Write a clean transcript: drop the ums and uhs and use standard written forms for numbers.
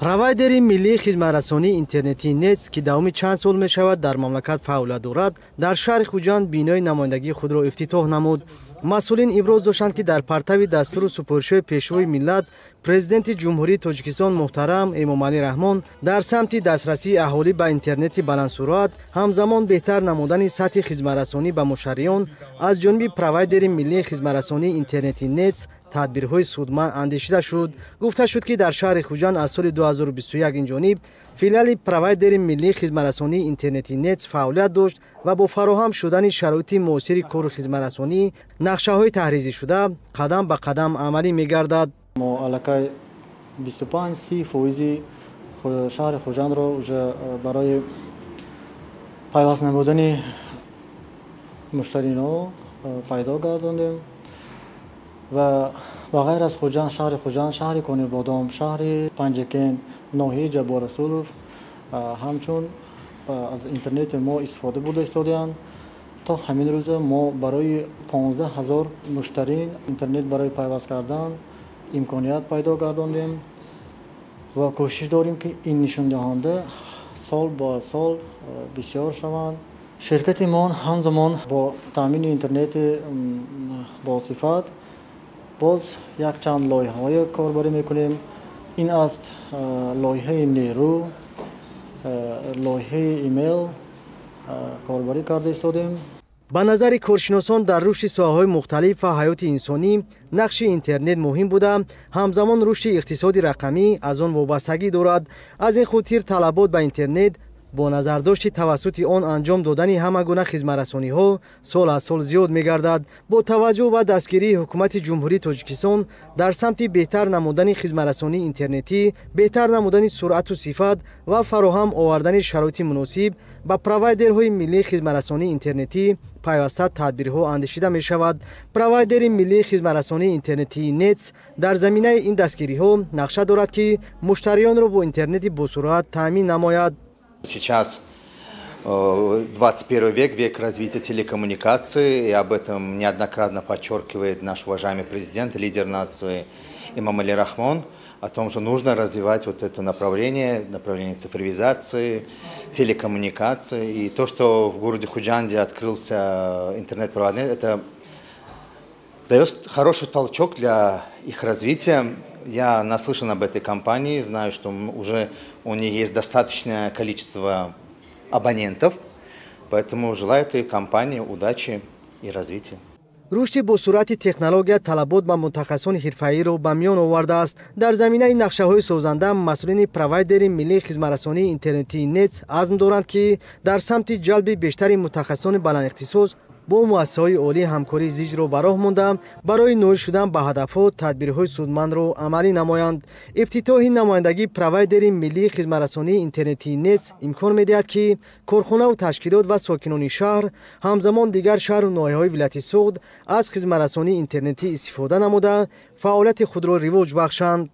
Провайдери миллии хизматрасонии интернетии НЕТС, ки давоми чанд сол мешавад дар мамлакат фаъолият дорад, дар шаҳри Хуҷанд бинои намояндагии худро ифтитоҳ намуд. Масъулин иброз доштанд, ки дар партави дастуру супоришҳои Пешвои миллат, Президенти Ҷумҳурии Тоҷикистон муҳтарам Эмомалӣ Раҳмон, дар самти дастрасии аҳолӣ ба интернети баландсуръат, ҳамзамон беҳтар намудани сатҳи хизматрасонӣ ба муштариён аз ҷониби провайдери миллии хизматрасонии интернети НЕТС тадбирҳои судманд андешида шуд. Гуфта шуд, ки дар шаҳри Хуҷанд аз соли 2021 инҷониб филиали провайдери миллии хизматрасонии интернети НЕТС фаъолият дошт ва бо фароҳам шудани шароити муосири кору хизматрасонӣ нақшаҳои таҳризишуда қадам ба қадам амалӣ мегардад. Мо аллакай 25-30 фоизи шаҳри Хуҷандро уже барои пайваст намудани муштарино пайдо гардондем ва ба ғайр аз Хуҷанд, шаҳри Хуҷанд, шаҳри Конибодом, шаҳри Панҷакент, ноҳияи Ҷабборрасулов ҳамчун аз интернети мо истифода бурда истодаанд. То ҳамин рӯза мо барои 15 000 муштарин интернет барои пайваст кардан имконият пайдо гардондем ва кӯшиш дорем, ки ин нишондиҳанда сол ба сол бисёр шаванд. Ширкати мо ҳамзамон бо таъмини интернети босифат боз якчанд лоиҳаҳое корбарӣ мекунем. Ин аст лоиҳаи нерӯ, лоиҳаи имейл корбарӣ карда истодем. Ба назари коршиносон, дар рушди соҳаҳои мухталиф ва ҳаёти инсонӣ нақши интернет муҳим буда, ҳамзамон рушди иқтисоди рақамӣ аз он вобастагӣ дорад. Аз ин хотир талабот ба интернет бо назардошти тавассути он анҷом додани ҳама гуна хизматрасониҳо сол аз сол зиёд мегардад. Бо таваҷҷӯҳ ба дастгирии Ҳукумати Ҷумҳурии Тоҷикистон дар самти беҳтар намудани хизматрасонии интернетӣ, беҳтар намудани суръату сифат ва фароҳам овардани шароити муносиб ба провайдерҳои миллии хизматрасонии интернетӣ пайваста тадбирҳо андешида мешавад. Провайдери миллии хизматрасонии интернетии НЕТС дар заминаи ин дастгириҳо нақша дорад, ки муштариёнро бо интернети босуръат таъмин намояд. Сейчас 21 век, век развития телекоммуникаций, и об этом неоднократно подчеркивает наш уважаемый президент, лидер нации Эмомали Рахмон, о том, что нужно развивать вот это направление, направление цифровизации, телекоммуникации. И то, что в городе Худжанде открылся интернет-провайдер, это дает хороший толчок для их развития. Я наслышан об этой компании, знаю, что уже у нее есть достаточное количество абонентов, поэтому желаю этой компании удачи и развития. Рушди босуръати технология талабот ба мутахассисони ҳирфаиро ба миён овардааст. Дар заминаи нақшаҳои созанда масъулини провайдери миллии хизматрасонии интернетии НЕТС азм доранд, ки дар самти ҷалби бештари мутахассисони баландихтисос бо муассисаҳои олӣ ҳамкории зичро ба роҳ монда, барои ноил шудан ба ҳадафҳо тадбирҳои судмандро амалӣ намоянд. Ифтитоҳи намояндагии провайдери миллии хизматрасонии интернетии НЕТС имкон медиҳад, ки корхонаву ташкилот ва сокинони шаҳр, ҳамзамон дигар шаҳру ноҳияҳои вилояти Суғд аз хизматрасонии интернетӣ истифода намуда, фаъолияти худро ривоҷ бахшанд.